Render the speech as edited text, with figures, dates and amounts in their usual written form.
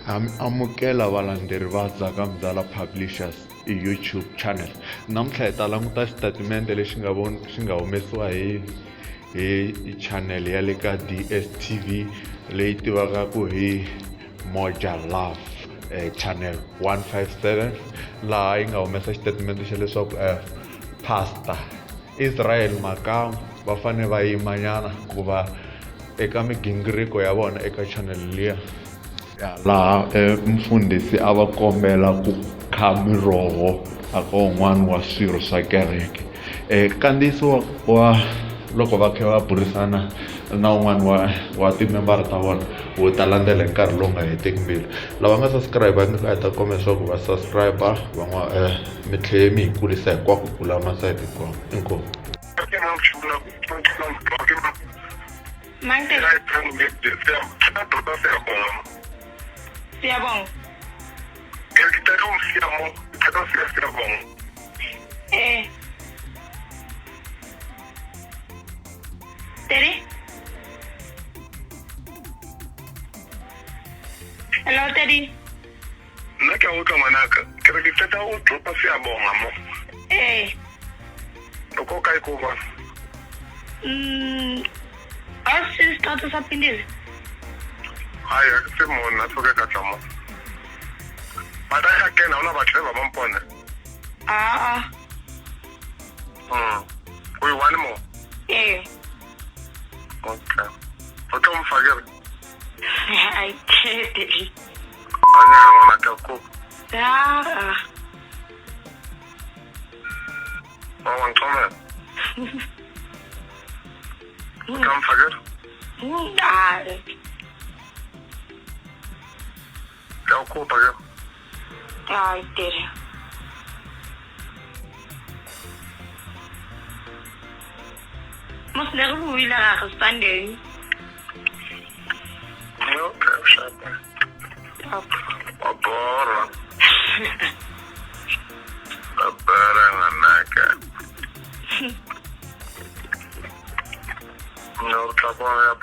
Ha mi amukela valandzeri va Dzakamzala Publishers YouTube channel. Namuntlha hi ta languta xitatimende lexi nga xi nga humesiwa hi hi channel ya le ka DSTV leyi tivekaka hi Moja Love channel 157 laha yi nga humesa xitatimende xa leswaku Pastor Israel Makamu va fanele va yimanyana ku va eka migingiriko ya vona eka channel liya laha mfundhisi a va kombela ku kha miroho aka wun'wani wa swirho swa kereke nkandziyiso wa loko va kha va burisana na wun'wani wa wa timembara ta vona wu ta landzela hi nkarhi lowu nga heteki mbilu lava nga subscribe a hi ta kombela leswaku va subscribe van'wana mi tlhela mi hi kulisa hinkwako ku kula masayiti hinkwawo inkomu. Mangte. Siyabonga. Eh. Daddy? Hello, Daddy. Nna ke a utlwa ngwanaka. Ke re ke qeta o dropa Siyabonga mo. Eh. O ko kae ko bona? A se setrato sa Pindile? Hai, ha ke se mo nna tsoke ka tla mo. But a ka kena ona batho ba ba mpone. Ah ah. O one mo? Eh. Okay. O tlo mfa ke re? Ai, Daddy. Anya ngwana ka ko. Ah. Wa wa nxomela. O tla mfa ke re? Ah. Ke a o kopa ke re. Ai, Daddy. Mos ne re buile ga re Sunday. Okay, shapa. Wa bora. Wa bora ngwanaka. No, o tla bona ya.